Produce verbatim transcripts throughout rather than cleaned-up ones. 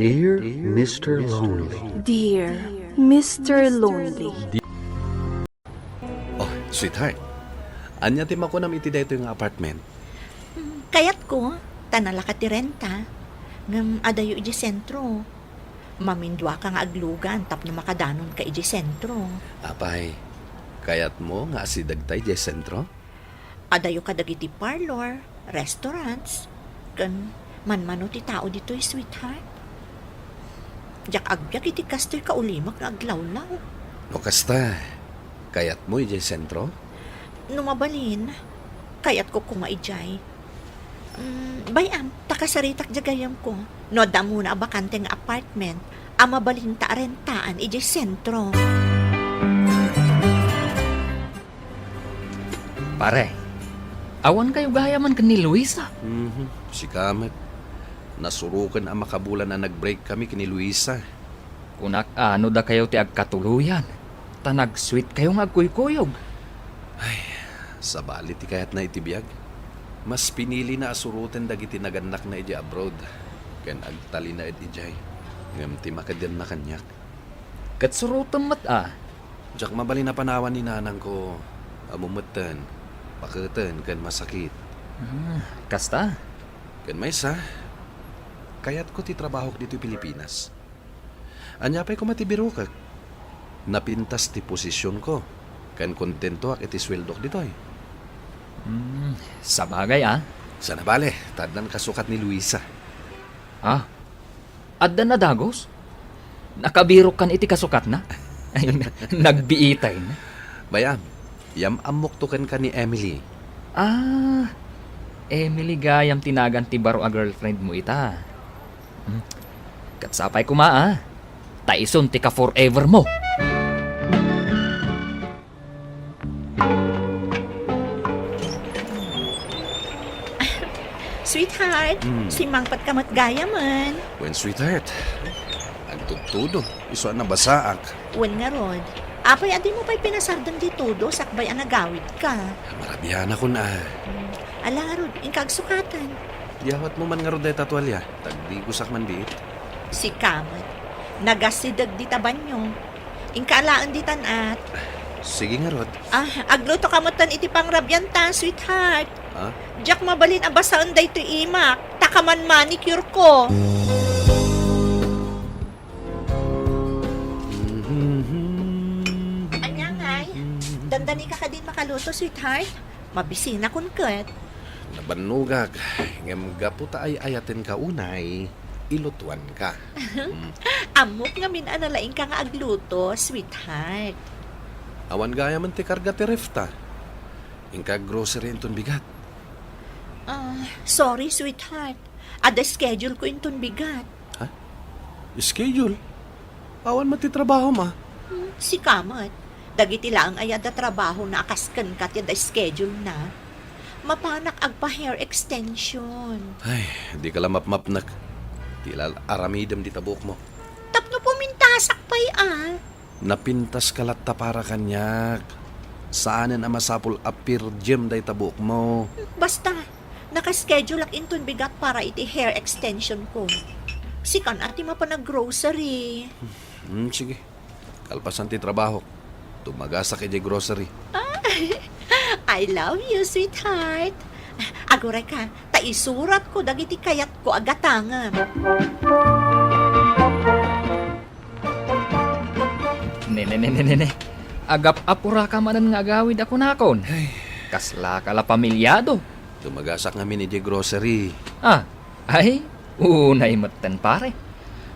Dear Mister Lonely. Dear Mister Lonely. Oh, sweetheart. Ania ti makunam iti daytoy nga apartment? Mm, kayatko, ta nalaka ti renta. Ngem adayo idiay sentro. Maminduaka nga aglugan tapno makadanonka idiay sentro. Apay, kayatmo nga asidegta idiay sentro? Adayo kadagiti parlor, restaurants, ken manmano ti tao ditoy, sweetheart. Diak agbiag iti kastoy kaulimek nga aglawlaw. No kasta, kayatmo idiay sentro? No mabalin, kayatko koma idiay. Mm, bay-am, ta kasaritak diay gayyemko. No adda ammona a bakante nga apartment a mabalinta a rentaan idiay sentro. Pare, awan kayo gayamen ken ni Luisa? Mhm, sika met. Nasuroken a makabulan a nag-break kami ken ni Luisa. Kunak a no dakayo ti agkatuloyan, ta nag-sweet kayo nga agkuykuyog. Ay, sabali ti kayatna iti biag. Mas pinilina a suroten dagiti nagannakna idiay abroad, ken agtalinaed idiay. Ngem ti makeddianna kaniak. Ket surotem met a. Diak mabalin a panawan ni nanangko, ammo metten, paketen ken masakit. Ah, kasta? Ken maysa, kayatko ti trabahok ditoy Pilipinas. Ania pay koma ti birokek? Napintas ti posisionko, ken kontentoak iti sueldok ditoy. Hmm, sabagay a. Sana bale, ta addan kasukat ni Luisa. Ah, addan a dagus? Nakabirokkan iti kasukatna? Ay, na-, nagbiitay na. Bay-am, yam-ammokto kenka ni Emily. Ah, Emily gayam ti nagan ti baro a girlfriend mo ita. Hmm. Ket sapay koma a, ta isun ti ka-forever mo. Sweetheart, hmm, simmangpetka met gayamen. Wen, sweetheart, agtudtudo, isu a nabasaak. Wen ngarud, apay a dimo pay pinasardeng ti todo sakbay a nagawidka? Marabianakon a. Hmm, ala ngarud, inka agsukaten. Yawatmo man ngarud dayta tualia, ta agdigosak man biit. Sika met, nagasideg dita banio. Inka alaen ditan at. Sige ngarud. Ah, aglutoka metten iti pangrabianta, sweetheart. Ha? Diak mabalin a basaen daytoy imak, ta kaman manicure ko. Ania ngay? Dandanika kadin makaluto, sweetheart? Mabisinakon ket. Nabannogak, ngem gapu ta ay-ayatenka unay, ilutuanka. Mm. Ammok ngamin a nalaingka nga agluto, sweetheart. Awan gayamen ti karga ti refta. Inka grocery inton bigat. Ah, sorry, sweetheart. Adda schedule ko inton bigat. Ha? Schedule? Awan met ti trabahom a. Hmm, sika met. Dagiti laeng aya adda trabahona a kas kenka ti adda schedule na. Mapanak agpa-hair extension. Ay, dika la mapmapnek. Ti la aramidem dita buokmo. Tapno pumintasak pay a. Napintaska latta para kaniak. Saanen a masapul a per diem dayta buokmo. Basta, naka-scheduleak inton bigat para iti hair extension ko. Sikan a ti mapan ag-grocery. Hmm, sige. Kalpasan ti trabahok, tumagasak idiay grocery. Ah, I love you, sweetheart. Agurayka, ta isuratko dagiti kayatko a gatangem. Ne, ne, ne, ne, ne, ne. Agap-apuraka manen nga agawid a kunakon. Ay. Kaslaka la pamilyado. Tumagasak ngamin idiay grocery. Ah, ay, unay metten, pare.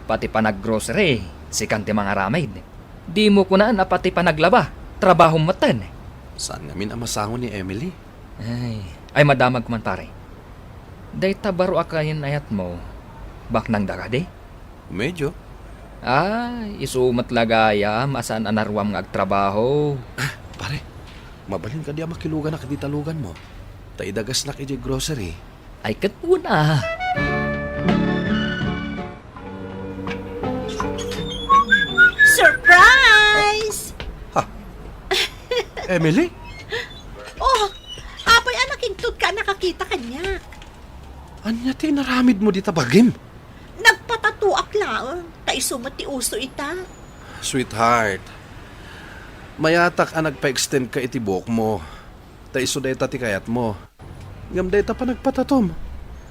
Pati panag-grocery, sikan ti mangaramid. Dimo kunaen a pati panaglaba, trabahom metten. Saan ngamin a masango ni Emily? Ay, ay, madamag man, pare. Dayta baro a kayan-ayatmo, baknangda kadi? Medyo. Ay, isu met la gayam a saan a naruam nga agtrabaho. Ah, pare, mabalin kadi a makiluganak dita luganmo? Ta idagasnak idiay grocery. Ay, ket una. Surprise! Ha? Emily? Oh, apay a nakintudka a nakakita kaniak? Ania ti inaramidmo dita bagim? Nagpatatoak taon, ta isu met ti uso ita. Sweetheart, mayatak a nagpa-extend ka iti buokmo, ta isu dayta ti kayatmo. Ngem dayta panagpatatom,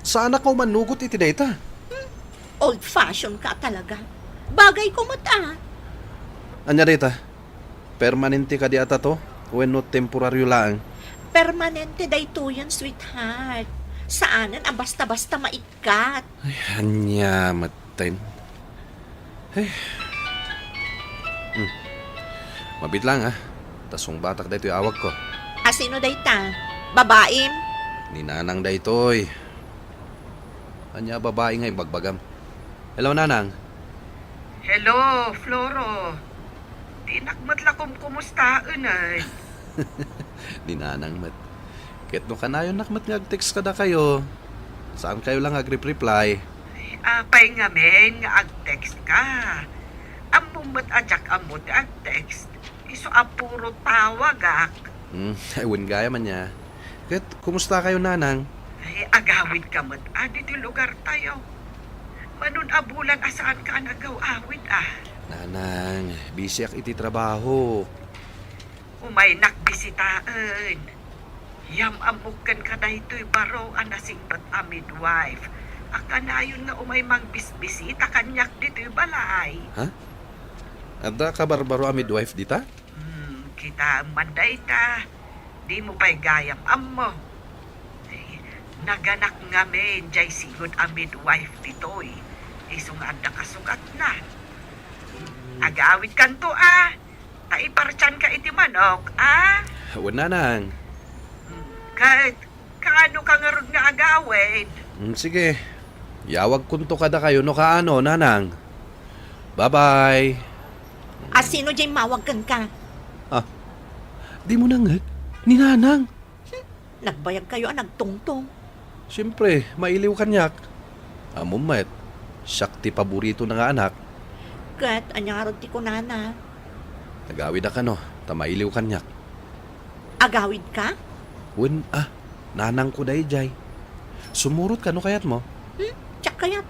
saanak nga umanugot iti dayta. Hmm, old fashion ka talaga. Bagay ko met, ah. Ania dayta? Permanente kadi a tato wenno temporario laeng? Permanente daytoyen, sweetheart. Saanen a basta-basta maikkat. Ay, ania metten. Ay. Hmm. Mabiit laeng, ah. Ta sungbatak daytoy awagko. A sino dayta? Babaim? Ni Nanang daytoy. Ania a babai nga ibagbagam? Hello, Nanang. Hello, Floro. Dinak met la kumkumustaen, ay. Ni Nanang met. Ket no kanayonnak met nga ag-text kadakayo, saankayo la nga agrep-reply. Apay ngamin nga ag-text ka? Ammom met a diak ammo ti ag-text. Isu a puro tawagak. Hmm, ay, wen gayam ania. Ket, kumustakayo, Nanang? Ay, agawid ka met, a, ditoy lugar tayo. Manon a bulan a saanka a nagaw-awid, a? Nanang, busyak iti trabaho. Umaynak bisitaen. Yam-ammok kenka daytoy baro a nasingpet a midwife a kanayon nga umay mangbisbisita kaniak ditoy balay. Ha? Adda kabarbaro a midwife dita? Hmm, kitaem man dayta. Dimo pay gayam ammo. Eh, naganak ngamin jay sigud a midwife ditoy. Isu nga adda kasugatna. Agawidkanto, a. Ta ipartianka iti manok, a? Wen, Nanang. Hmm, ket kaano ka ngarud nga agawid? Hmm, sige. Yawagkonto kadakayo no kaano, Nanang. Bye-bye. A, sino jay mawag kenka? Ah, dimo nanget? Ni Nanang. Hmm, nagbayagkayo a nagtungtong. Siempre, mailiw kaniak. Ammom met, siak ti paboritona nga anak. Ket ania ngarud ti kunana? Agawidak kano, ta mailiw kaniak. Agawidka? Wen, a, nanangko daydiay. Sumurot ka no kayatmo. Hmm, diak kayat.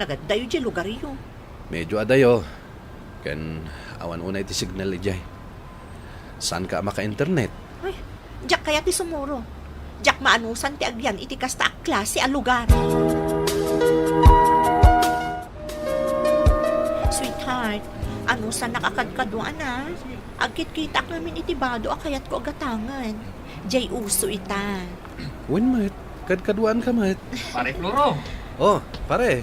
Nagaddayo diay lugaryo. Medyo adayo. Ken awan unay ti signal idiay. Saanka a maka-internet? Ay, diak kayat ti sumuro. Diak maanusan ti agyan iti kasta a klase a lugar. Sweetheart, anusannak a kadkaduan, a. Agkitkitaak ngamin iti bado a kayatko a gatangen. Diay uso ita. Wen met, kadkaduaanka met. Pare Floro! Oh, pare.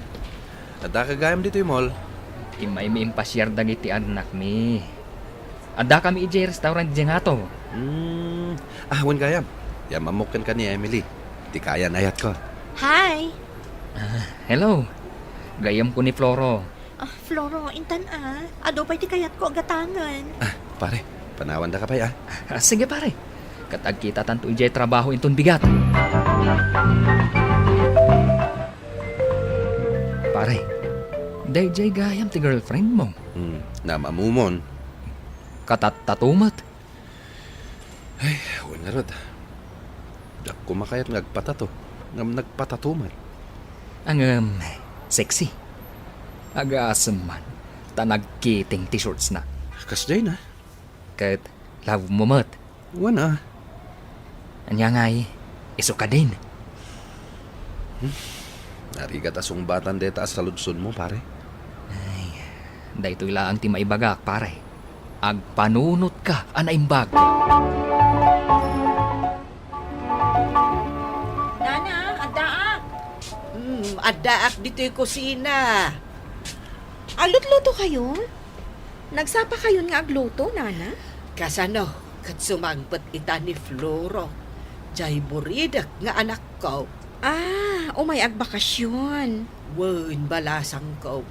Addaka gayam ditoy mall? Immaymi impasiar dagiti annakmi. Addakami idiay restaurant idiay ngarud. Hmm. Ah, wen gayam. Yam-ammok kenka ni Emily. Ti kayan-ayatko. Hi! Ah, hello. Gayyemko ni Floro. Ah, Floro, intan a. Adu pay ti kayatko a gatangen. Ah, pare, panawandaka pay, a. Ah, sige, pare. Ket agkitatanto idiay trabaho inton bigat. Pare, daydiay gayam ti girlfriendmo. Hmm, naam-ammomon. Katattato met. Ay, wen ngarud. Diak koma kayat nga agpatato. Ngem nagpatato met. Ngem sexy. Agasem man, ta nagkiting ti shortsna. Kasdiay na. Ket love mo met. Wen a. Ania ngay, isu kadin? Hmm. Narigat a sungbatan dayta a saludsodmo, pare. Ay, daytoy laeng ti maibagak, pare. Agpanunotka a naimbag. Nana, addaak. Hmm, addaak ditoy kusina. Aglutluto kayo? Nagsapa kayon nga agluto, Nana? Kasano ket sumangpet ita ni Floro, jay buridek nga anakko. Ah, umay agbakasyon. Wen, balasangko.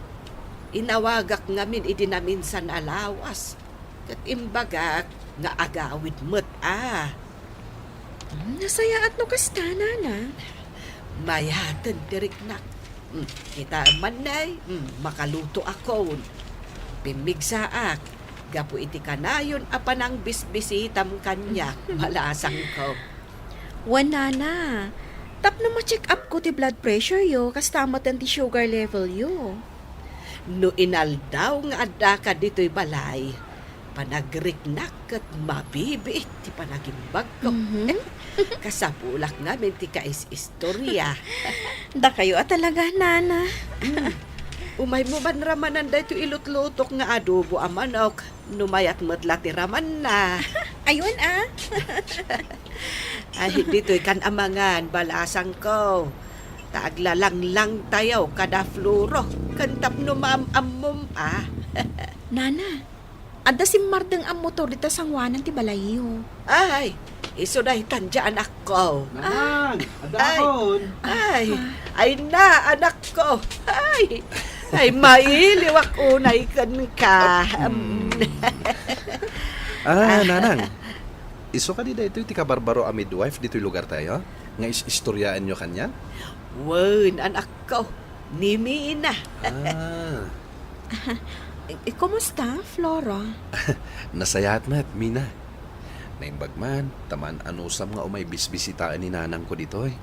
Inawagak ngamin idi naminsan a lawas, ket imbagak nga agawid met a. Hmm, nasayaat no kasta, Nana. Mayaten ti riknak. Hmm, kitaem man, nay. Hmm, makalutoakon. Pimmigsaak gapu iti kanayon a panangbisbisitam kaniak, balasangko. Wen, Nana. Tapno ma-check up ko ti blood pressure yo, kasta met ti sugar level yo. No inaldaw nga addaka ditoy balay, panagriknak ket mabibiit ti panagimbagko. Mhm. Kasapulak ngamin ti kais-istorya. Dakayo a talaga, Nana. Mm. Umaymo man ramanan daytoy ilutlutok nga adobo a manok, no mayat met la ti ramanna. Ayun, ah. Ay, ditoy kan amangan, balasangko. Ta aglalanglangtayo kada Floro, ken tapno maam-ammom a. Nana, adda simmardeng a motor dita sangoanan ti balayyo. Ay, isu daytan dia, anakko. Nanang, adda akon. Ay, ay na, anakko. Ay, ay, mailiwak unay kenka. Mm. Ah, Nanang, isu kadi daytoy ti kabarbaro a midwife ditoy lugartayo? Nga is-istoryaenyo kanian? Wen, anakko, ni Mina. Ah. Eh, kumusta, Flora? Nasayaat met, Mina. Naimbag man, ta maan-anusam nga umay bisbisitaen ni nanangko ditoy.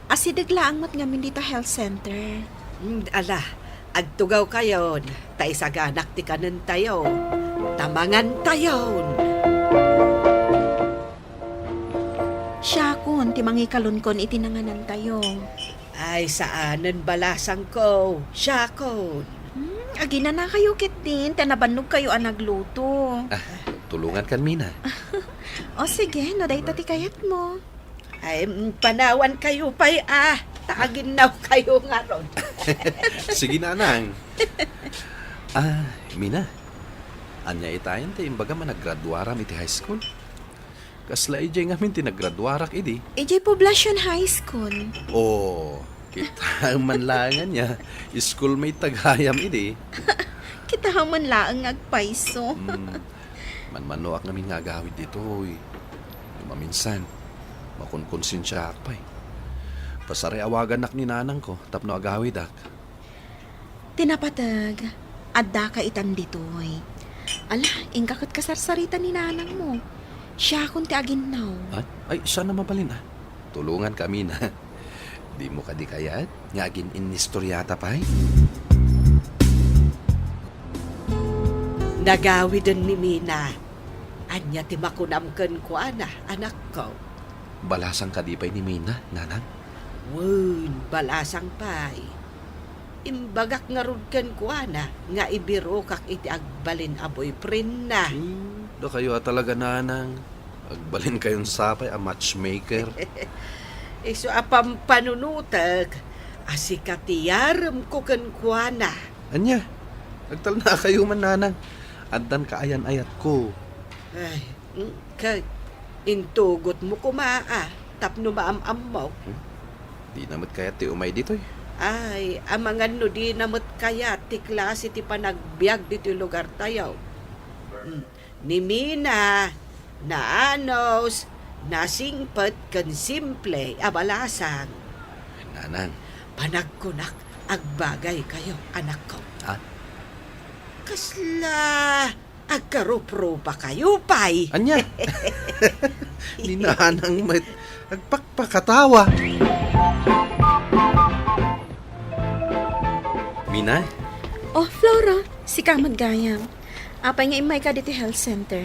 Asideg laeng met ngamin dita health center. Mm, ala, agtugawkayon, ta isaganak ti kanentayo. Ta mangantayon. Siakon ti mangikalunkon iti nanganantayo. Ay, saanen, balasangko. Siakon. Hmm, aginanakayo ketdin, ta nabannogkayo a nagluto. Ah, tulongankan, Mina. O sige, no dayta ti kayatmo. Ay, mm, panawankayo pay, ah. Ta aginnawkayo ngarud. Sige, Nanang. Ah, Mina, ania itayen ti imbagam a naggraduaram iti high school? Kasla idiay ngamin ti naggraduarak idi. Idiay Poblacion High School. Oh, kitaem man laeng ania, schoolmate ta gayam idi. Kitaem man laeng nga agpayso. Hmm. Manmanoak ngamin nga agawid ditoy. No maminsan, makonkonsensiaak pay. Pasaray awagannak ni nanangko tapno agawidak. Ti napateg, addaka itan ditoy. Ala, inka ket kasarsarita ni nanangmo. Siakon ti aginnaw. Ay, ay, saan a mabalin, ah. Tulonganka, Mina. Dimo kadi kayat nga agin-inistoriata pay? Nagawiden ni Mina. Ania ti makunam kenkuana, anakko? Balasang kadi pay ni Mina, Nanang? Wen, balasang pay. Imbagak ngarud kenkuana nga ibirokak iti agbalin a boyfriendna. Hmm, dakayo a talaga, Nanang. Agbalinkayon sapay a matchmaker. Isu a pampanunotek a sika ti yaremko kenkuana. Ania? Agtalnakayo man, Nanang. Addan kaayan-ayatko. Ay, mm, kay intugotmo koma a tapno maam-ammok. Hmm? Dina met kayat ti umay ditoy. Ay, amangan no dina met kayat ti klase ti panagbiag ditoy lugartayo. Mm. Ni Mina, naanos, nasingpet ken simple a balasang. Nanang. Panagkunak, agbagaykayo, anakko. Ha? Kasla agkaruprupakayo pay. Ania? Ni Nanang met agpakpakatawa. Mina? Oh, Flora, sika met gayam. Apay nga immayka ditoy health center?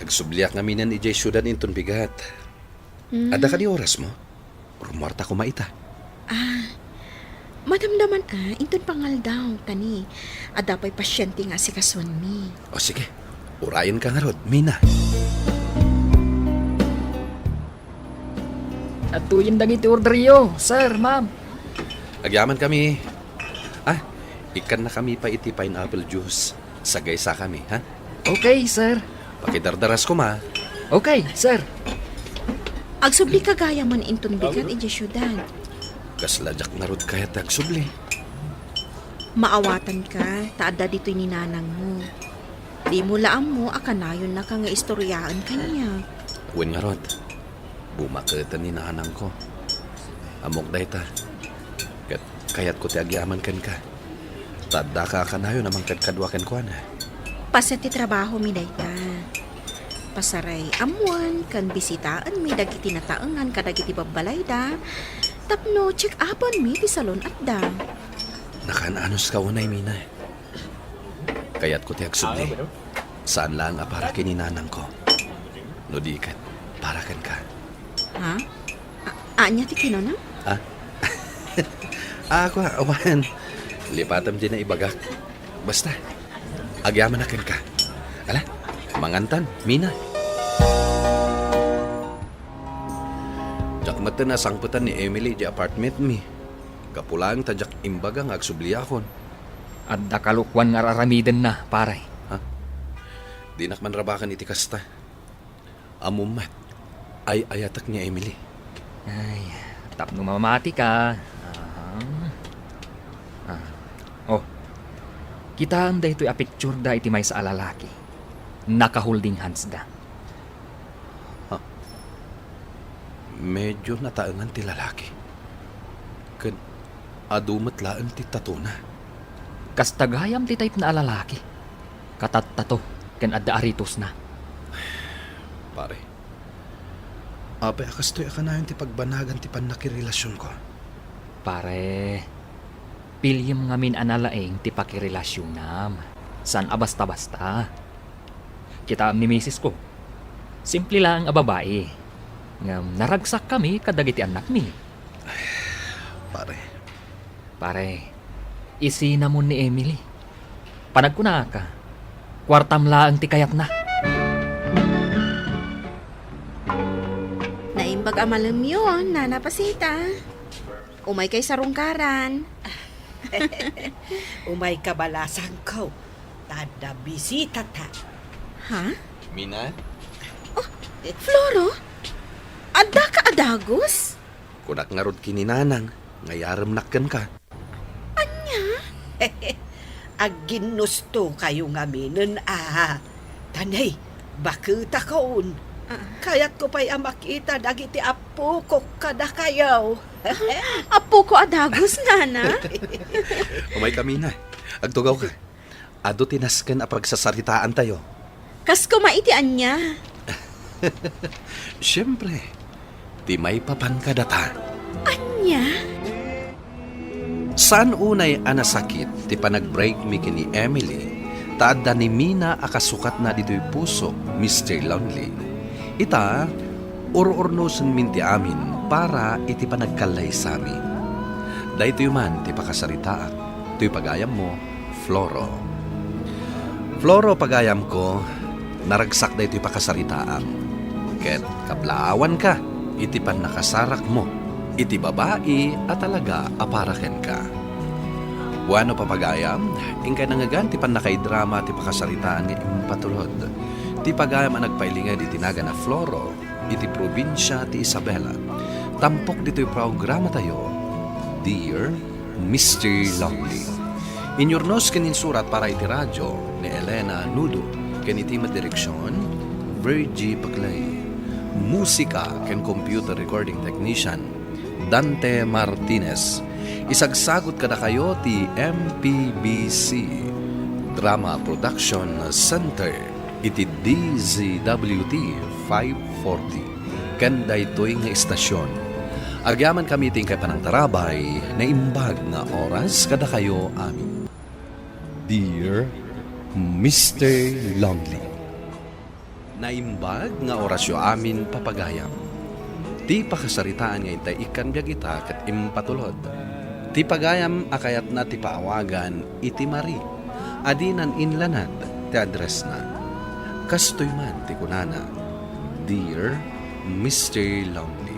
Agsubliak ngaminen idiay siudad inton bigat. Hmm. Adda kadi orasmo? Rumuarta koma ita. Ah, madamdaman a, inton pangaldaw, ta ni, adda pay pasiente nga asikasuenmi. O sige, urayenka ngarud, Mina. Adtoyen dagiti orderyo, sir, ma'am. Agyamankami. Ah, ikkannakami pay iti pineapple juice. Sagaysakami, ha? Okay, sir. Pakidardaras koma. Okay, sir. Agsublika gayam inton bigat idiay siudad. Kasla diak ngarud kayat ti agsubli. Maawatanka, ta adda ditoy ni nanangmo. Dimo la ammo a kanayonnaka nga istoryaen kaniak. Wen ngarud. Bumaketen ni nanangko. Ammok dayta. Ket kayatko ti agyaman kenka. Ta addaka a kanayon a mangkadkadua kenkuana. Paset ti trabahomi dayta. Pasaray ammoen ken bisitaenmi dagiti nataengan kadagiti babbalayda tapno check-upenmi ti salon-atda. Nakaan-anuska unay, Mina. Kayatko ti agsubli. Saan laeng a para ken ni nanangko. No di ket, para kenka. Ha? A-, ania ti kinunam? Ah? Ah, kua, awan. Lipatem ti naibagak. Basta, agyamanak kenka. Ala, mangantan, Mina. Diak met nasangpetan ni Emily di apartment mi. Gapu laeng ta diak imbaga nga agsubliakon. Adda kalokuan nga ar-aramidenna, pare. Ha? Dinak man rabaken iti kasta. Ammom met, ay-ayatek ni Emily. Ay, tapno mamati ka. Aha. Ah. Oh. Kitaem daytoy a picture da iti maysa a lalaki. Naka-holding hands da. Ha? Medyo nataengan ti lalaki. Ken adu met laeng ti tatona. Kasta gayam ti type na a lalaki. Katattato ken adda aritosna. Pare, apay a kastoy a kanayon ti pagbanagan ti pannakirelasionko? Pare, piliem ngamin a nalaing ti pakirelasionam. Saan a basta-basta. Kitaem ni misis ko. Simple laeng a babai. Ngem naragsakkami kadagiti annakmi. Pare. Pare, isinamon ni Emily. Panagkunaka, kuartam laeng ti kayatna. Naimbag a malemyon, Nana Pasita. Umaykay sarungkaran. Umayka balasangko. Ta adda bisitata. Ha? Mina? Oh, Floro? Addaka a dagus? Kunak ngarud ken ni nanang nga iyaremnak kenka. Ania? Agginnustokayo ngaminen a. Tanay, baketakon. Ah. Kayatko pay a makita dagiti appokok kadakayo. Appoko a dagus, Nana? Umaykami na. Agtugawka. Adu ti nasken a pagsasaritaantayo. Kas koma iti ania? Siempre, ti maipapan kadata. Ania? Saan unay a nasakit ti panag-break mi ken ni Emily, ta adda ni Mina a kasukatna ditoy pusok, Mister Lonely. Ita, ur-urnosenmin ti amin para iti panagkallaysami. Daytoy man ti pakasaritaak, toy pagayammo, Floro. Floro, pagayamko, naragsak daytoy pakasaritaam. Ket kablaawanka iti pannakasarakmo iti babai a talaga a para kenka. Bueno, papagayam, inkay nangngegan ti pannakaidrama ti pakasaritaan nga impatulod ti pagayam a nagpailinged iti nagan a Floro iti probinsia ti Isabela. Tampok ditoy programatayo, Dear Mister Lonely. Inyurnos ken insurat para iti radio ni Elena Nudo, ken iti met direksion, Virgie Paclay. Musika ken computer recording technician, Dante Martinez. Isagsagut kadakayo ti M P B C Drama Production Center iti D Z W T five forty. Ken daytoy nga istasyon, agyamankami iti inkay panangtarabay, naimbag nga oras kadakayo amin. Dear Mister Lonely. Naimbag nga orasyo amin, papagayam. Ti pakasaritaan nga intay ikkan biag ita ket impatulod. Ti pagayam a kayatna ti paawagan iti Marie, a dinan inlanad ti addressna. Kastoy man ti kunana, Dear Mister Lonely.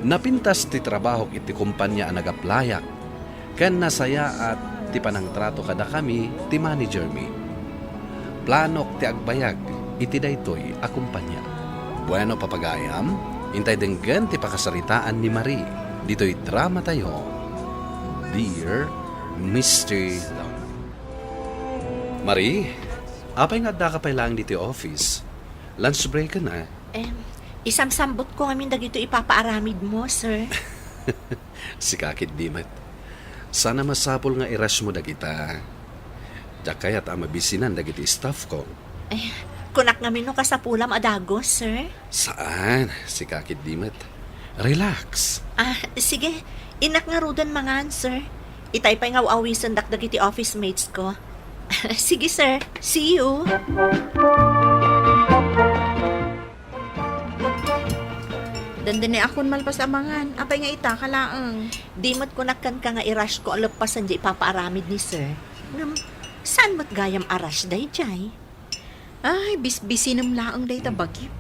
Napintas ti trabahok iti kompania a nagaplayak. Ken nasayaat ti panangtrato kadakami ti managermi. Planok ti agbayag iti daytoy a kompania. Bueno, papagayam, intay denggen ti pakasaritaan ni Marie ditoy dramatayo, Dear Mister Long. Marie, apay nga addaka pay laeng ditoy office? Lunch break na. Em, isamsambutko ngamin dagitoy ipapaaramidmo, sir. Sika ketdi met. Saan a masapul nga i-rush mo dagita. Diak kayat a mabisinan dagiti staff ko. Eh, kunak ngamin no kasapulam a dagus, sir? Saan, sika ketdi met. Relax. Ah, sige. Innak ngaruden mangan, sir. Itay pay nga aw-awisendak dagiti office mates ko. Sige, sir. See you. Dandani akon malpas a mangan. Apay nga ita ka laeng? Di met kunak kenka nga i-rush ko a leppasen diay ipapaaramid ni sir. Ngem, saan met gayam a rush daydiay? Ay, bisbisinem laeng dayta bagim.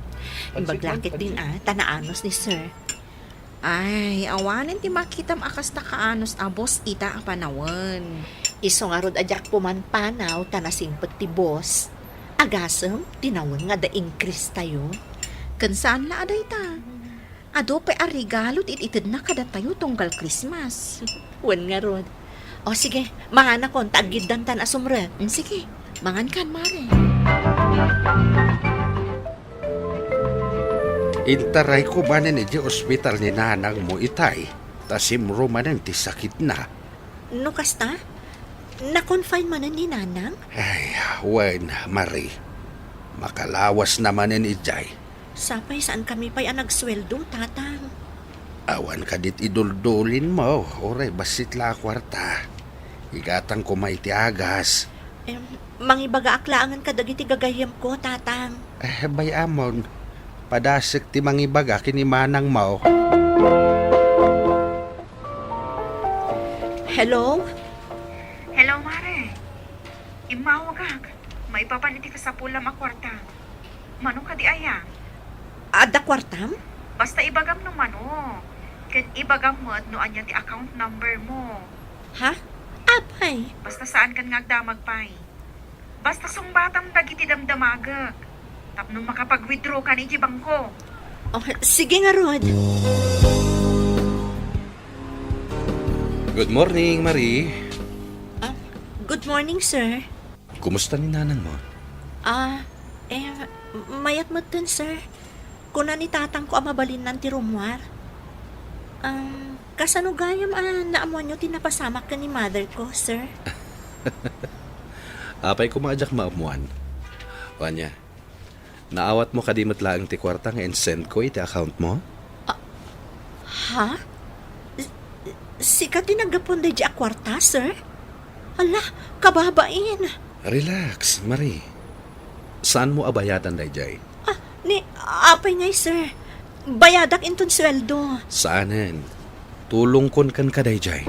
Imbag la ketdin a, ta naanus ni sir. Ay, awanen ti makitam a kasta kaanus a boss ita a panawen. Isu ngarud a diak pumanpanaw ta nasingpet ti boss. Agasem, tinawen nga adda increase tayo. Ken saan la a dayta. Adu pay a regalo ti it-itedna kadatayo tunggal Christmas. Wen ngarud. O sige, manganakon ta aggiddantan a sumrek. Mm, sige, mangankan, Mare. Intarayko manen idiay ospital ni nanangmo itay, ta simro manen ti sakitna. No kasta, na-confine manen ni nanang? Ay, wen, Marie. Makalawasna manen idiay. Sapay saankami pay a nagsueldo, Tatang. Awan kadit iduldulinmo, uray bassit la a kuarta. Igatang koma iti agas. Em, mangibagaak laengen kadagiti gagayyemko, Tatang. Eh, bay-amon, padasek ti mangibaga ken ni manangmo. Hello? Hello, Mare. Immawagak. Maipapan iti kasapulam a kuarta. Mano kadi aya? Adda kuartam? Basta ibagam no mano. Ken ibagam met no ania ti account number mo. Ha? Apay? Basta saankan nga agdamag pay. Basta sungbatam dagiti damdamagek. Tapno makapag-withdraw kan iti bangko. Oh, sige ngarud. Good morning, Marie. Ah, good morning, sir. Kumusta ni nanangmo? Ah, eh, mayat metten, sir. Kuna ni tatangko a mabalinnan ti rummuar. Um, kasano gayam a naammoanyo ti napasamak ken ni mother ko, sir? Apay koma a diak maammoan. O ania, naawatmo kadi met laeng ti kuarta nga insend ko iti account mo? Ah, ha? S-, sika ti naggapuan daydiay a kuarta, sir? Hala, kababain. Relax, Marie. Saanmo a bayadan daydiay? Ah, ni, apay ngay, sir? Bayadak inton sueldo. Saanen. Tulongkon kenka daydiay.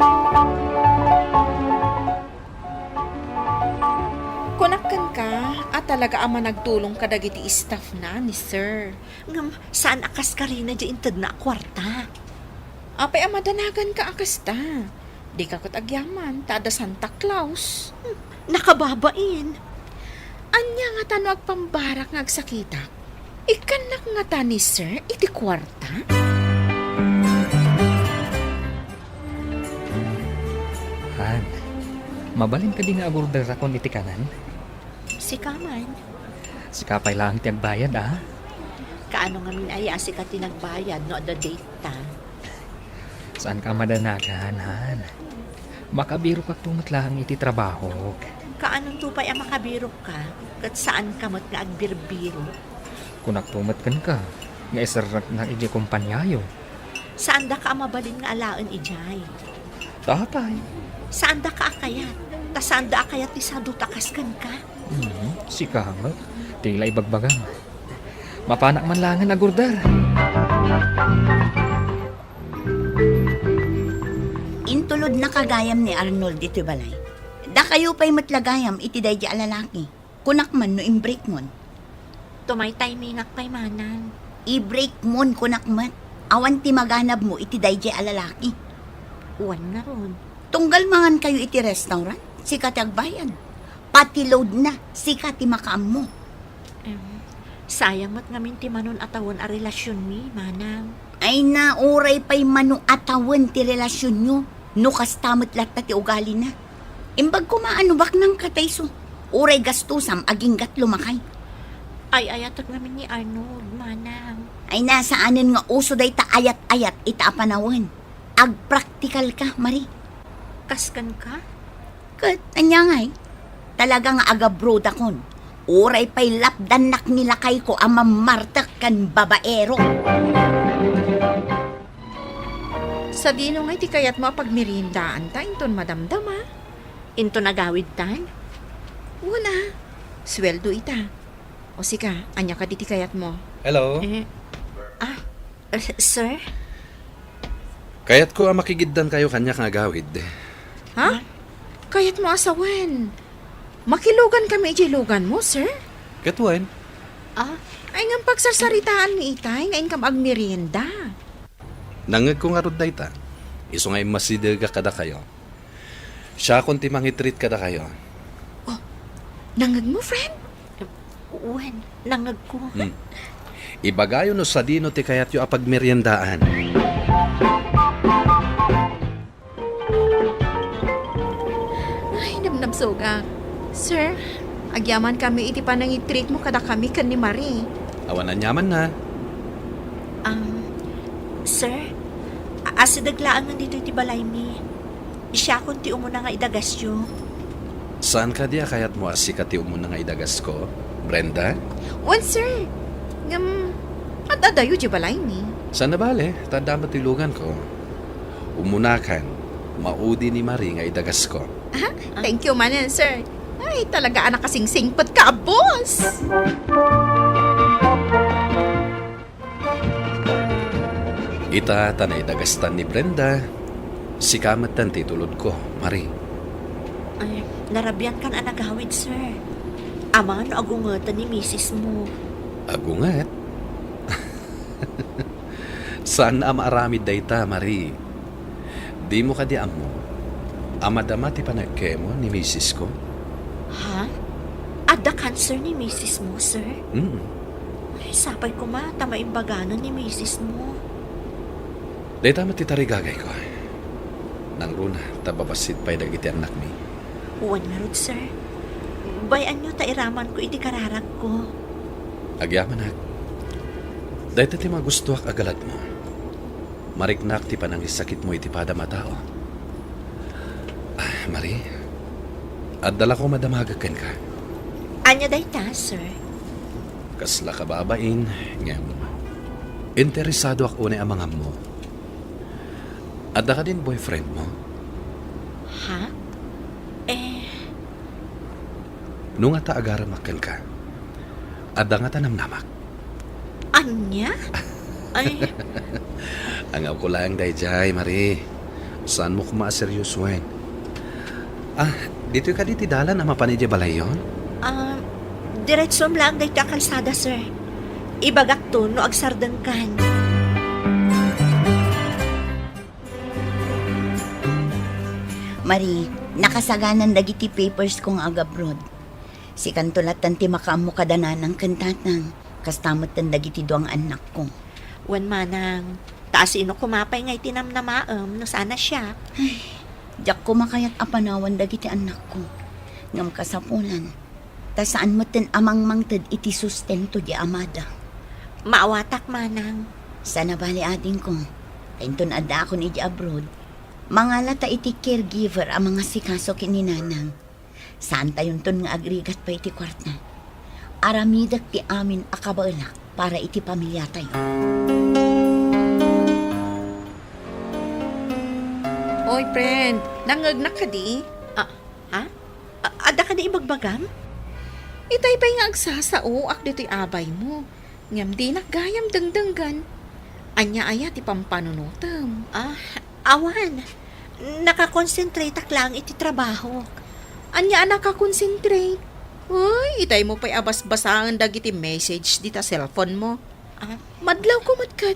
Kunak kenka a talaga a managtulong kadagiti staff na ni sir. Ngem saan a kas karina diay intedna a kuarta. Apay a madanaganka a kasta? Dika ket agyaman ta adda Santa Claus. Hmm, nakababain. Ania ngata no agpambarak nga agsakitak? Ikkannak ngata ni sir iti kuarta? Han, mabalin kadi nga agorderakon iti kanen? Sika man. Sika pay laeng ti agbayad, a? Kaano ngamin aya a sika ti nagbayad no adda date ta? Saanka a madanagan, han. Makabirokakto met laeng iti trabahok. Kaanonto pay a makabirokka, ket saanka met nga agbirbiro? Kunakto met kenka, nga iserreknak idiay kompaniayo. Saandaka a mabalin nga alaen idiay? Tatay. Saandaka a kayat, ta saanda a kayat ti sadota kas kenka. Mhm, sika met. Ti la ibagbagam. Mapanak man laengen agorder. Intulodnaka gayam ni Arnold ditoy balay. Dakayo pay met la gayam iti daydiay a lalaki. Kunak man no imbreakmon. Tumaytaymingak pay manang. Ibreakmon, kunak met. Awan ti maganabmo iti daydiay a lalaki. Wen ngarud. Tunggal mangankayo iti restaurant, sika ti agbayad. Pati loadna, sika ti makaammo. Em, sayang met ngamin ti mano a tawen a relasionmi, manang. Ay na, uray pay mano a tawen ti relasionyo, no kasta met latta ti ugalina. Imbag koma a no baknangka ta isu, uray gastosam agingga ti lumakay. Ay-ayatek ngamin ni Arnold, manang. Ay na, saanen nga uso dayta ayat-ayat ita a panawen. Agpraktikalka, Marie. Kas kenka? Ket ania ngay? Talaga nga agabrodakon. Uray pay lapdannak ni lakayko a mammartek ken babaero. Sadino ngay ti kayatmo a pagmeriendaanta inton madamdama? Inton agawidtan? Wen a, sueldo ita. O sika, ania kadi ti kayatmo? Hello? Eh, ah, eh, sir? Kayatko a makigiddankayo kaniak nga agawid. Ha? Kayatmo a sawen? Makilugan kami idiay luganmo, sir? Ket wen? Ah? Ay, ngem pagsarsaritaanmi itay nga inkam agmerienda. Nangngegko ngarud dayta. Isu nga immasidegak kadakayo. Siakon ti mangi-treat kadakayo. Oh, nangngegmo, friend? Wen, nangngegko. Hmm. Ibagayo no sadino ti kayatyo a pagmeriendaan. Ay, nabnabsogak. Sir, agyaman kami iti panangi-treatmo kadakami ken ni Marie. Awan aniamanna. Um, sir, a-, asideg laengen ditoy ti balaymi. Siakon ti umuna nga idagasyo. Saan kadi a kayatmo a sika ti umuna nga idagasko, Brenda? Wen, sir. Ngem, ad-adayo diay balaymi. Saan a bale, ta adda met ti luganko. Umunakan, maudi ni Marie nga idagasko. Ah, thank you manen, sir. Ay, talaga a nakasingsingpet ka, boss! Ita ta naidagastan ni Brenda, sika metten ti itulodko, Marie. Ay, narabiankan a nagawid, sir. Amangan no agungeten ni misismo. Agunget? Saan a maaramid dayta, Marie. Dimo kadi ammo a madama ti panagkemo ni misisko? Ha? Adda cancer ni misismo, sir? Mm. Ay, sapay koma ta maimbaganan ni misismo. Dayta met ti tarigagayko. Nangruna ta babassit pay dagiti annakmi. Wen ngarud, sir. Bay-anyo ta iramanko iti kararagko. Agyamanak. Dayta ti magustoak a galadmo. Mariknak ti panangisakitmo iti padam a tao. Ah, Marie, adda la koma madamagek kenka. Ania dayta, sir? Kasla kababain, ngem interesadoak unay a mangammo. Adda kadin boyfriendmo? Ha? Eh, No ngata agarammak kenka, adda ngata namnamak? Ania? Ay. Angawko laeng daydiay, Marie. Saanmo koma a seriosoen. Ah, ditoy kadi ti dalan a mapan idiay balayyo? Ah, diretsom laeng daytoy a kalsada, sir. Ibagakto no agsardengkan. Marie, nakasaganan dagiti papers ko nga agabroad. Sikanto latta ti makaammo kada nanang ken tatang, kasta metten dagiti dua nga annakko. Wen manang, ta asino koma pay nga iti namnamaem no saan a siak? Ay, diak koma kayat a panawan dagiti annakko. Ngem kasapulan, ta saan metten a mangmangted iti sustento di amada. Maawatak, manang. Saan a bale, adingko. Ta inton addaakon iti abroad, mangala ta iti caregiver a mangasikaso ken ni nanang. Saantayonton nga agrigat pay iti kuarta. Aramidek ti amin a kabaelak para iti pamiliatayo. Oy, friend, nangngegnak kadi? Ah, ha? A-, adda kadi ibagbagam? Itay pay nga agsasaoak ditoy abaymo, ngem dinak gayam dengdenggen. Ania aya ti pampanunotem? Ah, awan. Nakakonsentrateak laeng iti trabahok. Ania a nakakonsentrate? Uy, itaymo pay a basbasaen dagiti message dita cellphone mo. Ah? Madlawko met ket.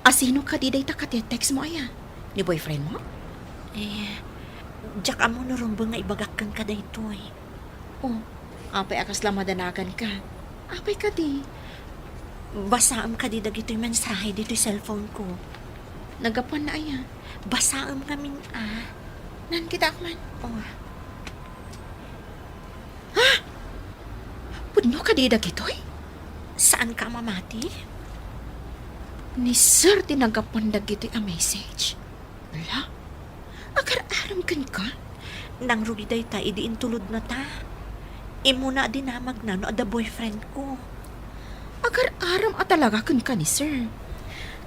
Asino kadi dayta katetext mo aya? Ni boyfriend mo? Eh, diak ammo no rumbeng nga ibagak kenka daytoy. Oh, apay a kasla madanaganka? Apay kadi? Basaem kadi dagitoy mensahe ditoy cellphone ko. Naggapuan na aya? Basaem ngamin a. Nan, kitaak man. Oh. Ha? Pudno kadi dagitoy? Saanka a mamati? Ni Sir ti naggapuan dagitoy a message. Ala, agar-arem kenka? Nangrugi dayta idi intulodna ta. Immuna a dinamagna no adda boyfriend ko. Agar-arem a talaga kenka ni Sir.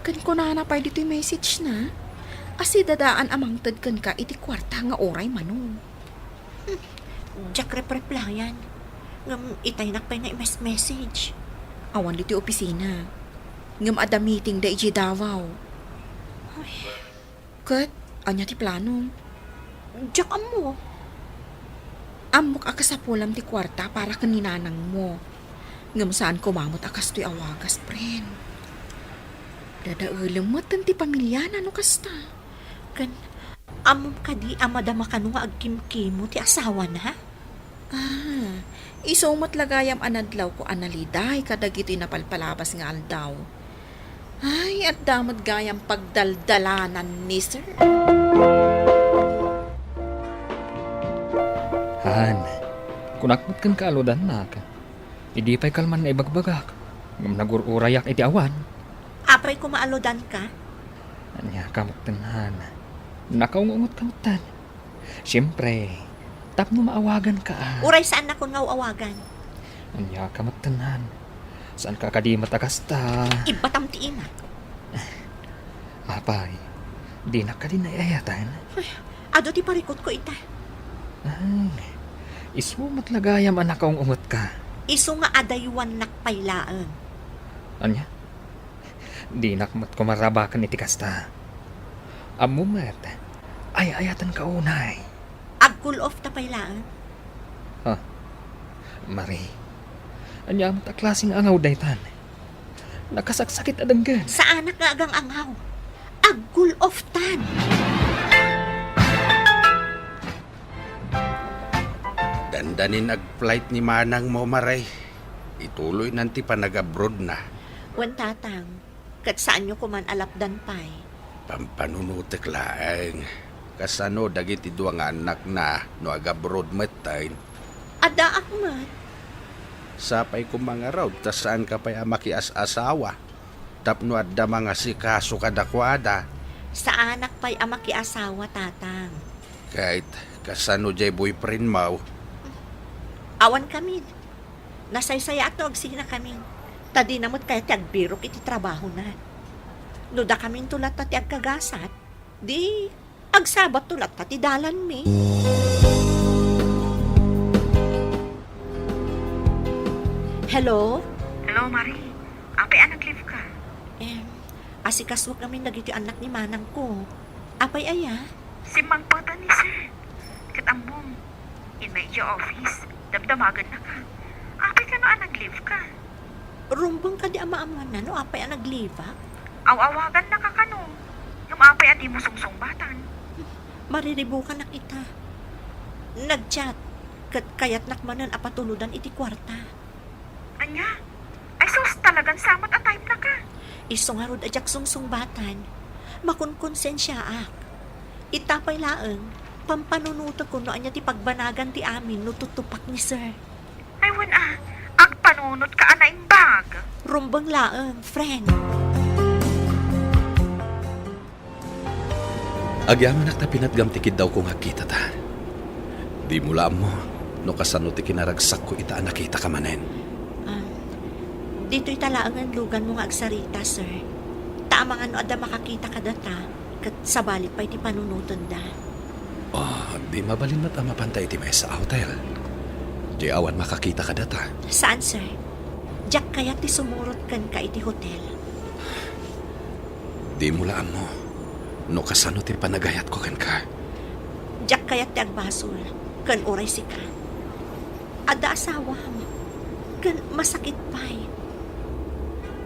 Ken kunana pay ditoy message na, a sidadaan a mangted kenka iti kuarta nga uray mano. Hmm. Diak repreplayan. Ngem itaynak pay nga i-mes-message. Awan ditoy opisina. Ngem adda meeting da idiay Davao. Ay. Ket, ania ti plano? Diak ammo. Ammok a kasapulam ti kuarta para ken ni nanangmo. Ngem saan koma met a kastoy a wagas, friend. Dadaelem met ti pamiliana no kasta. Ken, ammom kadi a madama kano nga agkimkimo ti asawana? Ah, isu met la gayam a nadlawko a naliday kadagitoy napalpalabas nga aldaw. Ay, adda met gayam pagdaldalanan ni Sir. Han, kunak met kenka a aludannak. Idi pay kalman nga ibagbagak, ngem nagur-urayak iti awan. Apay koma a aludanka? Ania ka metten, Han? Nakaung-ungotka metten. Siempre, tapno maawaganka a. Uray saannakon nga aw-awagan. Ania ka metten, Han? Saanka kadi met a kasta? Ibbatam ti imak. Apay, dinak kadi naay-ayatan? Ay, adu ti parikutko ita. Ay, isu met la gayam a nakaung-ungotka. Isu nga adaywannak pay laeng. Ania? Dinak met koma rabaken iti kasta. Ammom met, ay-ayatanka unay. Ag-cool off ta pay laeng. Ha? Marie, ania met a klase nga angaw daytan? Nakasaksakit a denggen. Saanak nga agang-angaw. Ag-cool off tan. Dandanin ag-flight ni manangmo, Marie. Ituloynan ti panag-abroadna. Wen, Tatang. Ket saanyo koman a lapdan pay. Pampanunotek laeng. Kasano dagiti dua nga annakna no ag-abroad metten? Addaak met. Sapay koma ngarud ta saanka pay a makias-asawa tapno adda mangasikaso kadakuada. Saanak pay a makiasawa, Tatang. Ket kasano diay boyfriendmo? Awan kamin. Nasaysayaat no agsinakamin, ta dina met kayat ti agbirok iti trabahona. No dakaminto latta ti agkagasat, di agsabatto latta ti dalanmi. Hello? Hello, Marie. Apay a nag-leave ka? Em, asikasuak ngamin dagiti annak ni manangko. Apay aya? Simmangpet ni Sir. Ket ammom, immay idiay office, damdamagennaka. Apay kano a nag-leave ka? Rumbeng kadi a maamuanna no apay a nag-leave-ak? Aw-awagannaka kano? Ngem apay a dimo sungsungbatan? Mariribukanak ita. Nag-chat, ket kayatnak manen a patulodan iti kuarta. Ania? Ay sus, talagan sa met a type-naka. Isu ngarud a diak sungsungbatan. Makonkonsensiaak. Ita pay laeng, pampanunotekon no ania ti pagbanagan ti amin no tutupak ni Sir. Ay wen a, agpanunotka a naimbag. Rumbeng laeng, friend. Agyamanak ta pinatgam ti kiddawko nga agkitata. Dimo la ammo no kasano ti kinaragsakko ita a nakitaka manen. Ah, ditoy ta laengen luganmo nga agsarita, sir. Ta amangan no adda makakita kadata, ket sabali pay ti panunotenda. Ah, di mabalin met a mapanta iti maysa a hotel. Di awan makakita kadata. Saan, sir? Diak kayat ti sumurot kenka iti hotel. Dimo la ammo no kasano ti panagayatko kenka. Diak kayat ti agbasol ken uray sika. Adda asawam, ken masakit pay.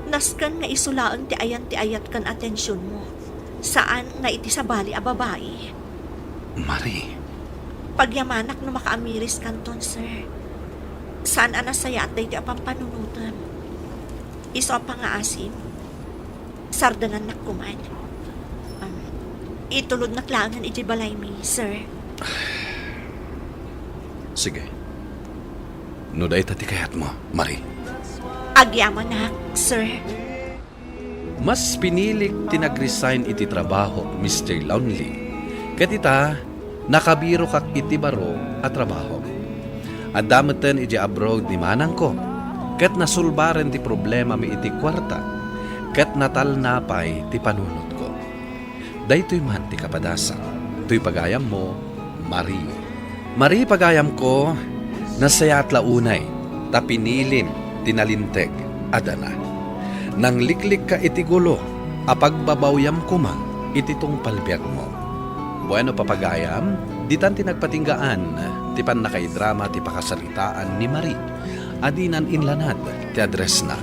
Nasken nga isu laeng ti ayan ti ayat ken atensionmo, saan nga iti sabali a babai. Marie. Pagyamanak no makaamiriskanton, sir. Saan a nasayaat daytoy a pampanunotem. Isu a pangaasim, sardengannak koman. Um, itulodnak laengen idiay balaymi, sir. Sige. No dayta ti kayatmo, Marie. Agyamanak, sir. Mas pinilik ti nag-resign iti trabahok, Mister Lonely. Ket ita, nakabirokak iti baro a trabaho. Adda metten idiay abroad ni manangko, ket nasolbaren ti problemami iti kuarta, ket natalna pay ti panunotko. Daytoy man ti kapadasan, toy pagayammo, Marie. Marie, pagayamko, nasayaat la unay ta pinilim ti nalinteg a dana. Nangliklikka iti gulo a pagbabawyam koma iti tungpal biagmo. Bueno, papagayam, ditan ti nagpatinggaan ti pannakaidrama ti pakasaritaan ni Marie a dinan inlanad ti addressna.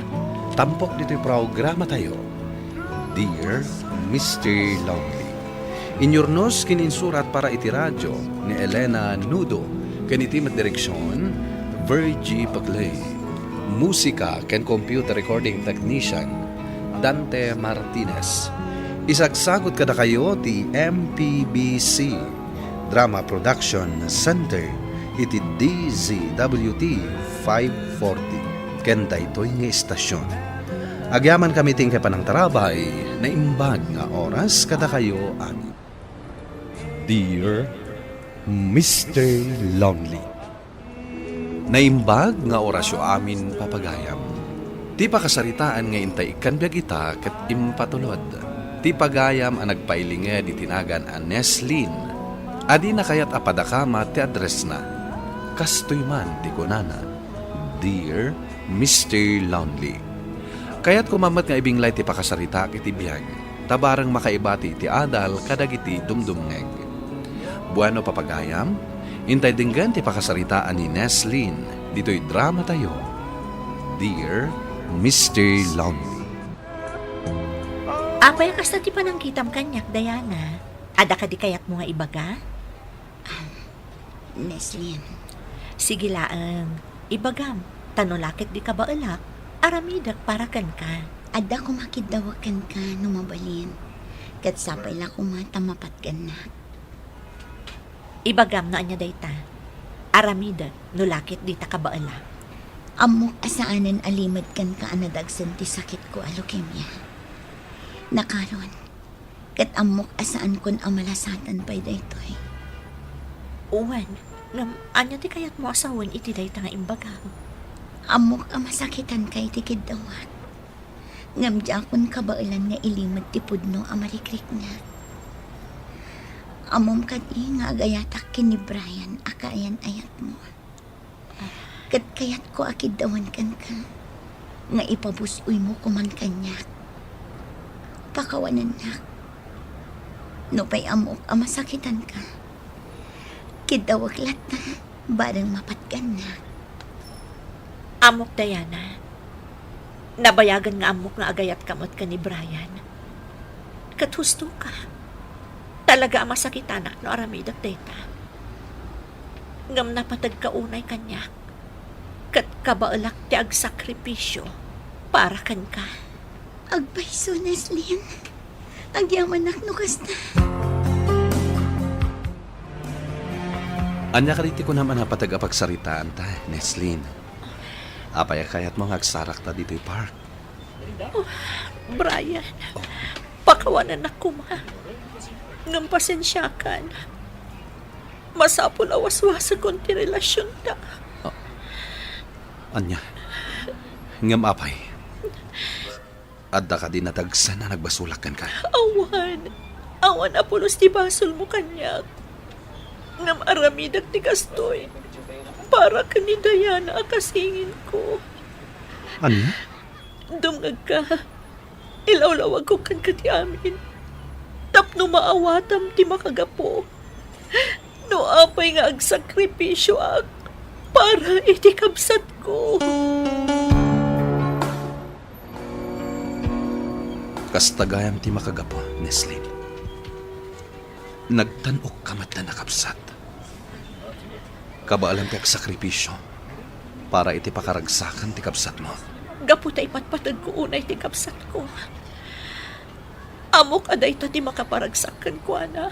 Tampok ditoy programatayo, Dear Mister Lonely. Inyurnos ken insurat para iti radio ni Elena Nudo ken iti met direksion, Virgie Paclay. Musika ken computer recording technician, Dante Martinez. Isagsagut kadakayo ti M P B C Drama Production Center iti D Z W T five forty. Ken daytoy nga istasyon, agyamankami ti inkay panangtarabay. Naimbag nga oras kadakayo amin. Dear Mister Lonely. Naimbag nga orasyo amin, papagayam. Ti pakasaritaan nga intay ikkan biag ita ket impatulod. Ti pagayam a nagpailinged iti nagan a Neslin, a dina kayat a padakama ti addressna. Kastoy man ti kunana, Dear Mister Lonely. Kayatko met nga ibinglay ti pakasaritaak iti biag, ta bareng makaibati iti adal kadagiti dumdumngeg. Bueno, papagayam, intay denggen ti pakasaritaan ni Neslin ditoy dramatayo, Dear Mister Lonely. Apay a kasta ti panangkitam kaniak, Diana? Adda kadi kayatmo nga ibaga? Neslin. Sige laeng, ibagam, ta no la ket di kabaelak, aramidek para kenka. Adda koma kiddawek kenka no mabalin, ket sapay la koma ta mapatgannak. Ibagam no ania dayta. Aramidek no la ket dita kabaelak. Ammok a saanen a limed kenka a nadagsen ti sakitko a leukemia. Nakaron, ket ammok a saankon a malasatan pay daytoy. Wen, ngem ania ti kayatmo a sawen iti dayta nga imbagam? Ammok a masakitanka iti kiddawak, ngem diakon kabaelan nga ilimed ti pudno a marikriknak. Ammom kadi nga agayatak ken ni Brian a kaayan-ayatmo. Ket kayatko a kiddawen kenka nga ipabus-oymo koman kaniak. Pakawanennak. Nupay ammok a masakitanka, kiddawek latta, bareng mapatgannak. Ammok, Diana. Nabayagen nga ammok nga agayatka met ken ni Brian. Ket hustoka. Talaga a masakitanak no aramidek dayta. Ngem napategka unay kaniak, ket kabaelak ti agsakripisio para kenka. Agpayso, Neslin. Agyamanak no kasta. Ania kadi ti kunam a napateg a pagsaritaanta, Neslin? Apay a kayatmo nga agsarakta ditoy park? Oh, Brian, pakawanennak koma. Ngem pasensiakan. Masapul a waswasekon ti relasionta. Ah, ania? Ngem apay? Adda kadi nadagsen a nagbasolak kenka? Awan. Awan a pulos ti basolmo kaniak. Ngem aramidek ti kastoy para ken ni Diana a kasinginko. Ania? Dumngegka. Ilawlawagko kenka ti amin tapno maawatam ti makagapu. No apay nga agsakripisioak para iti kabsatko. Kasta gayam ti makagapu, Neslin. Nagtan-okka met a nakabsat. Kabaelam ti agsakripisio para iti pakaragsakan ti kabsatmo. Gapu ta ipatpategko unay ti kabsatko, ammok a dayta ti makaparagsak kenkuana.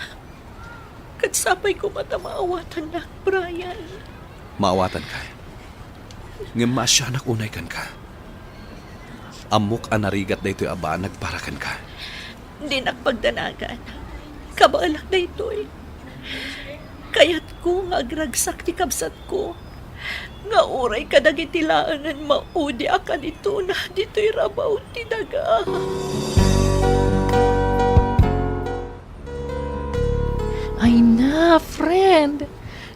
Ket sapay koma ta maawatannak, Brian. Maawatanka. Ngem maasianak unay kenka. Ammok a narigat daytoy a banag para kenka. Dinak pagdanagan. Kabaelak daytoy. Kayatko nga agragsak ti kabsatko nga uray kadagiti laengen maudi a kanitona ditoy rabaw ti daga. Ay na, friend!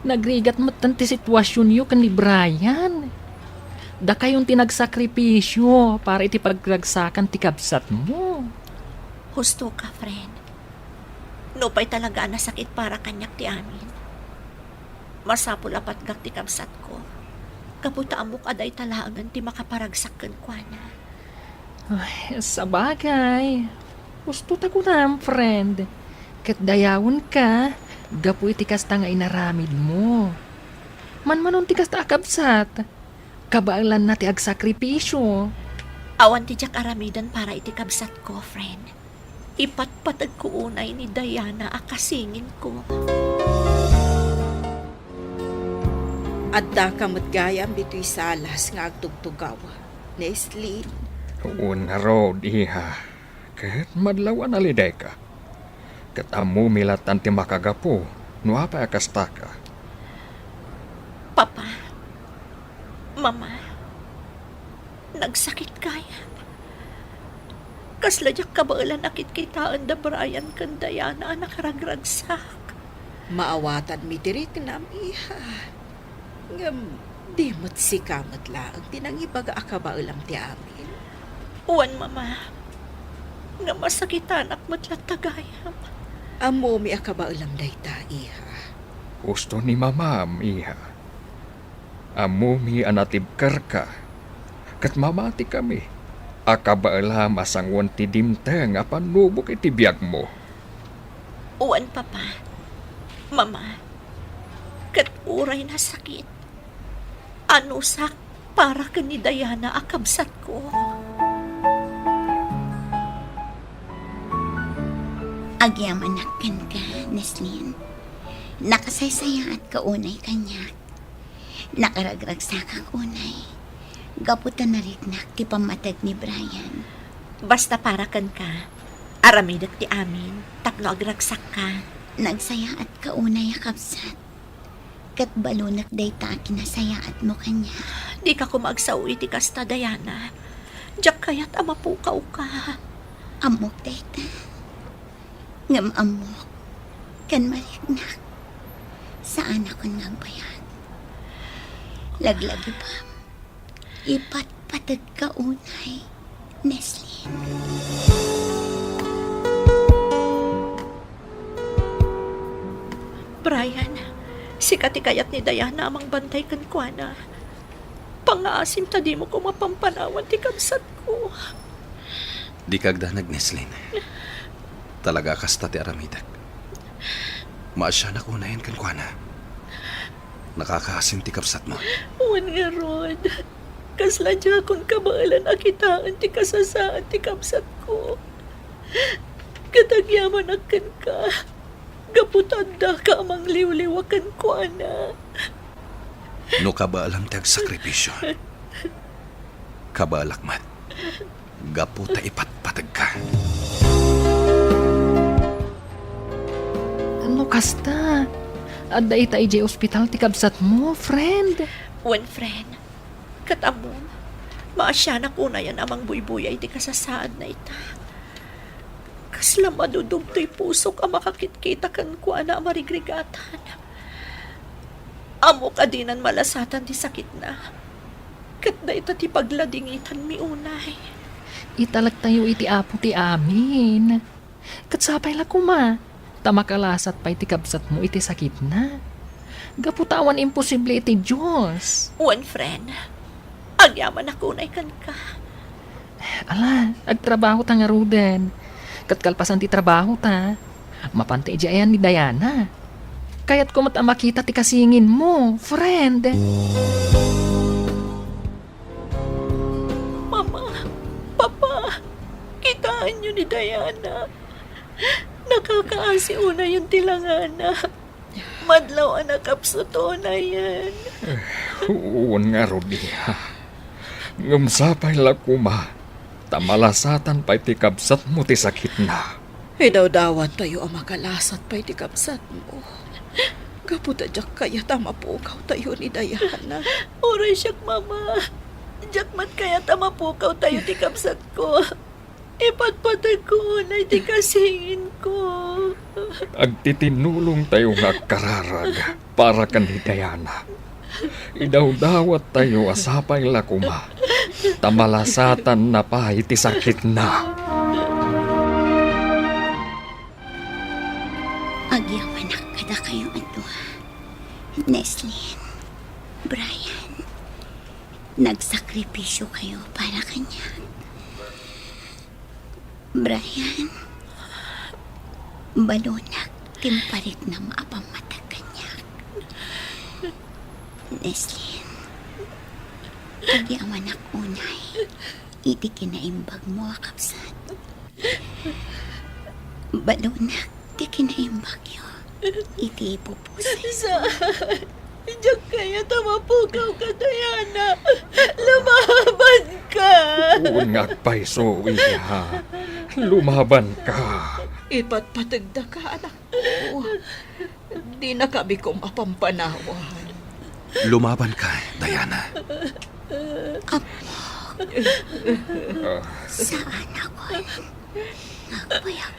Nagrigat metten ti situasionyo ken ni Brian. Dakayon ti nagsakripisio para iti pagragsakan ti kabsatmo. Husto ka, friend. Nupay talaga a nasakit para kaniak ti amin, masapul a patgak ti kabsatko, gapu ta ammok a dayta laengen ti makaparagsak kenkuana. Ay, sabagay. Husto ta kunam, friend. Ket dayawenka gapu iti kasta nga inaramidmo. Manmanon ti kasta a kabsat, kabaelanna ti agsakripisio. Awan ti diak aramiden para iti kabsatko, friend. Ipatpategko unay ni Diana a kasinginko. Addaka met gayam ditoy salas nga agtugtugaw, Nestlin. Wen ngarud, iha. Ket madlaw a nalidayka. Ket ammomi lattan ti makagapu no apay a kastaka. Papa, Mama, nagsakit gayam. Kasla diak kabaelan a kitkitaen da Brian ken Diana a nakaragragsak. Maawatanmi ti riknam, iha. Ngem di met sika met laeng ti nangibaga a kabaelam ti amin. Wen, Mama. Ngem masakitanak met latta gayam. Ammomi a kabaelam dayta, iha. Husto ni Mamam, iha. Ammomi a natibkerka, ket mamatikami a kabaelam a sanguan ti dimteng a pannubok iti biagmo. Wen, Papa, Mama, ket uray nasakit, anusak para ken ni Diana a kabsatko. Agyamanak kenka, Neslin. Nakasaysayaatka unay kaniak. Nakaragragsakak unay gapu ta nariknak ti pammateg ni Brian. Basta para kenka, aramidek ti amin tapno agragsakka. Nagsayaatka unay a kabsat, ket balonek dayta a kinasayaatmo kaniak. Dika koma agsao iti kasta, Diana. Diak kayat a mapukawka. Ammok dayta. Ngem ammok, ken mariknak, saanakon nga agbayag. Laglagipem, ipatpategka unay, Neslin. Brian, sika ti kayat ni Diana a mangbantay kenkuana. Pangngaasim ta dimo koma pampanawan ti kabsatko. Dika agdanag, Neslin. Talaga a kasta ti aramidek. Maasianak unayen kenkuana. Nakakaasim ti kabsatmo. Wen ngarud, kasla diakon kabaelan a kitaen ti kasasaad ti kabsatko. Ket agyamanak kenka, gapu ta addaka a mangliwliwa kenkuana. No kabaelam ti agsakripisio, kabaelak met gapu ta ipatpategka. No kasta, adda ita idiay ospital ti kabsatmo, friend. Wen, friend. Ket ammom, maasianak unayen a mangbuybuya iti kasasaadna ita. Kasla madudugtoy pusok a makakitkita kenkuana a marigrigatan. Ammok a dinan malasatan ti sakitna, ket dayta ti pagladingitanmi unay. Italektayo iti Apo ti amin. Ket sapay la koma, ta makalasat pay ti kabsatmo iti sakitna. Gapu ta awan imposible iti Dios. Wen, friend. Agyamanak unay kenka. Ala, agtrabaho ta ngaruden. Ket kalpasan ti trabaho ta, mapan ta idiay ayan ni Diana. Kayatko met a makita ti kasinginmo, friend. Mama, Papa, kitaenyo ni Diana. Nakakaasi unayen ti langana. Madlaw a nakapsut unayen. Wen ngarud, iha. Ngem sapay la koma, ta malasatan pay ti kabsatmo ti sakitna. Idawdawatayo a makalasat pay ti kabsatmo. Gapu ta diak kayat a mapukawtayo ni Diana. Uray siak, Mama. Diak met kayat a mapukawtayo ti kabsatko. Ipatpategko unay ti kasinginko. Agtitinulongtayo nga agkararag para ken ni Diana. Idawdawattayo a sapay la koma, ta malasatanna pay ti sakitna. Agyamanak kadakayo a dua, Neslin, Brian. Nagsakripisyo kayo para kaniak. Brian, balonak ti impariknam a pammateg kaniak. Neslin, agyamanak unay iti kinaimbagmo a kabsat. Balonak ti kinaimbagyo iti ipupusay. Saan? Diak kayat a mapukawka, Diana. Lumabanka! Wen nga agpayso, iya. Lumabanka. Ipatpategdaka, anakko. Dinaka bikom a pampanawan. Lumabanka, Diana. Apo. Ah. Saan ako? Agpayak.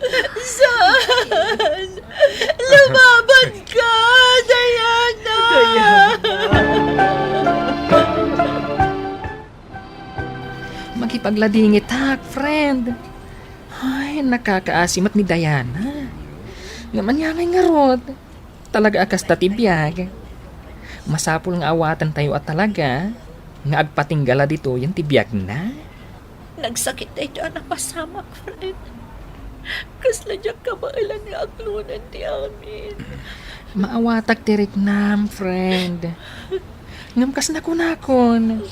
Saan? Lumabanka, Diana! Diana. Makipagladingitak, friend. Ay, nakakaasi met ni Diana. Ngem ania ngay ngarud? Talaga a kasta ti biag. Masapul nga awatentayo a talaga nga agpatingga la ditoyen ti biagna. Nagsakit daytoy a napasamak, friend. Kasla diak kabaelan nga aklonen ti amin. Maawatak ti riknam, friend. Ngem kas nakunakon,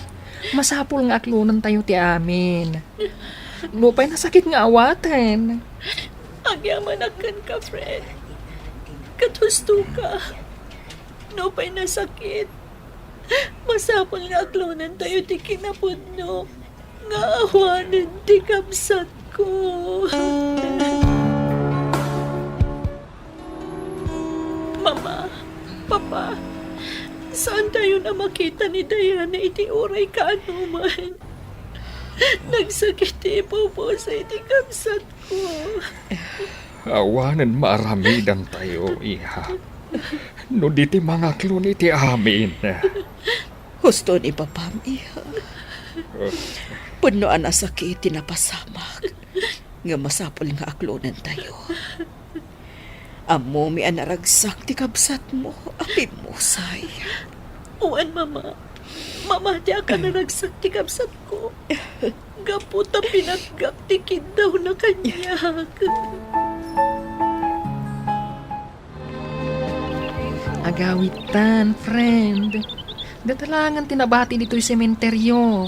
masapul nga aklonentayo ti amin. Nupay nasakit nga awaten. Agyamanak kenka, friend. Ket hustoka. Nupay nasakit, masapul nga aklonentayo ti kinapudno nga awanen ti kabsatko. Mama, Papa, saantayon a makita ni Diana iti uray kaanoman. Nagsakit ti ipupusay ti kabsatko. Awanen maaramidantayo, iha, no di ti mangaklon iti amin. Husto ni papam, iha. Pudno a nasakit ti napasamak, nga masapul nga aklonentayo. Ammomi a naragsak ti kabsatmo a pimmusay. Wen, Mama. Mamatiak a naragsak ti kabsatko. Gapu ta pinatgak ti kiddawna kaniak. Agawidtan, friend. Dita laengen ti nabati ditoy sementeryo.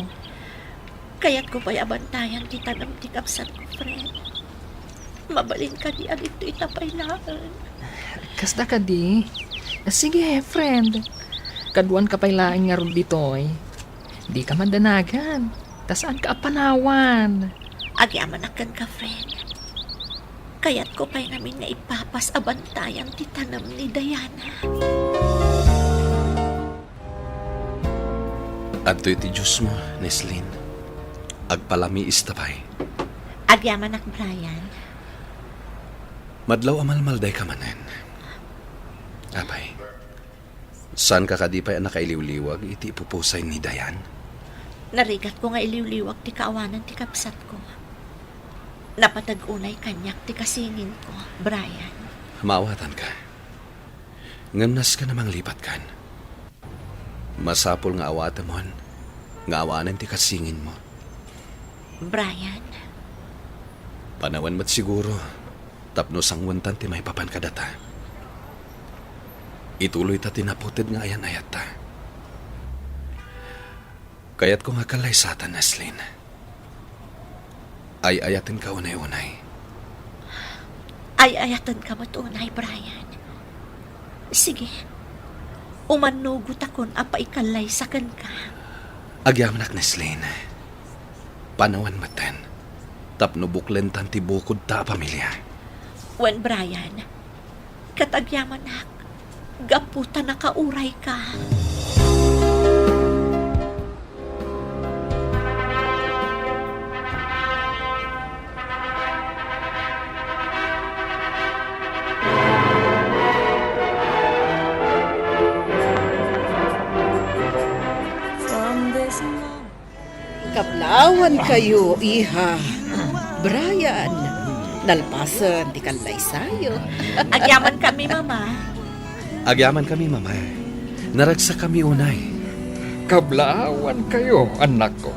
Kayatko pay a bantayan ti tanem ti kabsatko, friend. Mabalin kadi a ditoy ta pay laeng? Kasta kadi? Sige, friend. Kaduanka pay laeng ngarud ditoy. Dika madanagan, ta saanka a panawan. Agyamanak kenka, friend. Kayatko pay ngamin nga ipapas a bantayan ti tanem ni Diana. Adtoy ti juicemo, Neslin. Agpalamiista pay. Agyamanak, Brian. Madlaw a malmaldayka manen. Apay, saanka kadi pay a nakailiwliwag iti ipupusay ni Diana? Narigatko nga iliwliwag ti kaawanan ti kabsatko. Napateg unay kaniak ti kasinginko, Brian. Maawatanka. Ngem nasken a manglipatkan. Masapul nga awatemon nga awanen ti kasinginmo. Brian. Panawen met siguro tapno sangoentan ti maipapan kadata. Ituloyta ti naputed nga ayan-ayatta. Kayatko nga kallaysatan, Neslin. Ay-ayatenka unay-unay. Ay-ayatenka met unay, Brian. Sige. Umannugotakon a paikallaysa kenka. Agyamanak, Neslin. Panawen metten tapno buklentan ti bukodta a pamilia. Wen, Brian, ket agyamanak gapu ta nakaurayka. Awan kayo, iha. Brian, nalpasen ti kallaysayo. Agyaman kami, Mama. Agyaman kami, Mama. Naragsak kami unay. Kablaawan kayo, annakko.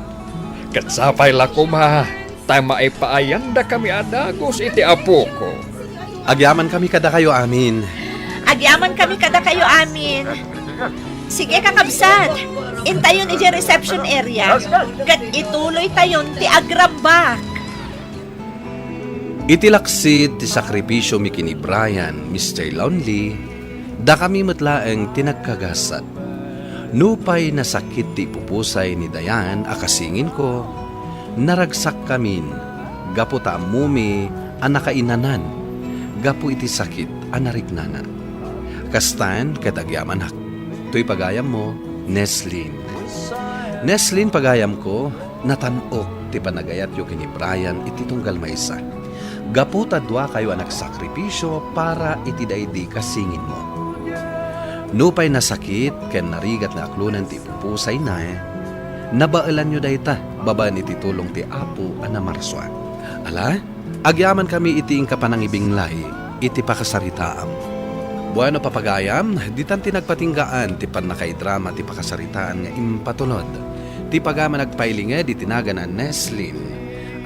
Ket sapay la koma, ta maipaayanda kami a dagus iti apoko. Agyaman kami kadakayo amin. Agyaman kami kadakayo amin. Sige, kakabsat. Intayon idiay reception area. Ket ituloytayon ti agrambak. Iti laksid ti sakripisio mi ken ni Brian, Mister Lonely, dakami met laeng ti nagkagasat. Nupay nasakit ti ipupusay ni Diane a kasinginko, naragsakkamin gapu ta ammomi a nakainanan gapu iti sakit a nariknana. Kastan ket agyamanak. Toy pagayammo, Neslin. Neslin, pagayamko, natan-ok ti panagayatyo ken ni Brian iti tunggal maysa. Gapu ta duakayo a nagsakripisio para iti daydi kasinginmo. Nupay nasakit ken narigat nga aklonen ti ipupusayna, nabaelanyo dayta babaen iti tulong ti Apo a namarsua. Ala, agyamankami iti inka panangibinglay iti pakasaritaam. Bueno, papagayam, ditan ti nagpatinggaan ti pannakaidrama ti pakasaritaan nga impatulod. Ti pagayam a nagpailinged iti nagan a Neslin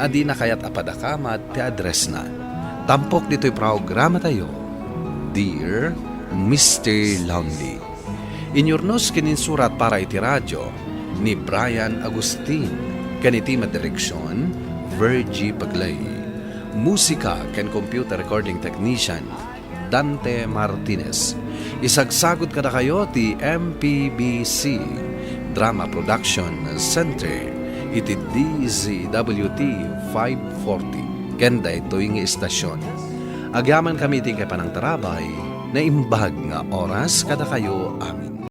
a dina kayat a padakamat ti addressna. Tampok ditoy programatayo, Dear Mister Lonely. Inyurnos ken insurat para iti radio ni Brian Agustin, ken iti madireksion, Virgie Bagley. Musika ken computer recording technician, Dante Martinez. Isagsagod kadakayo ti M P B C Drama Production Center iti D Z W T five forty ken daytoy nga istasyon. Agyamankami iti panangtarabay, naimbag nga oras kadakayo amin.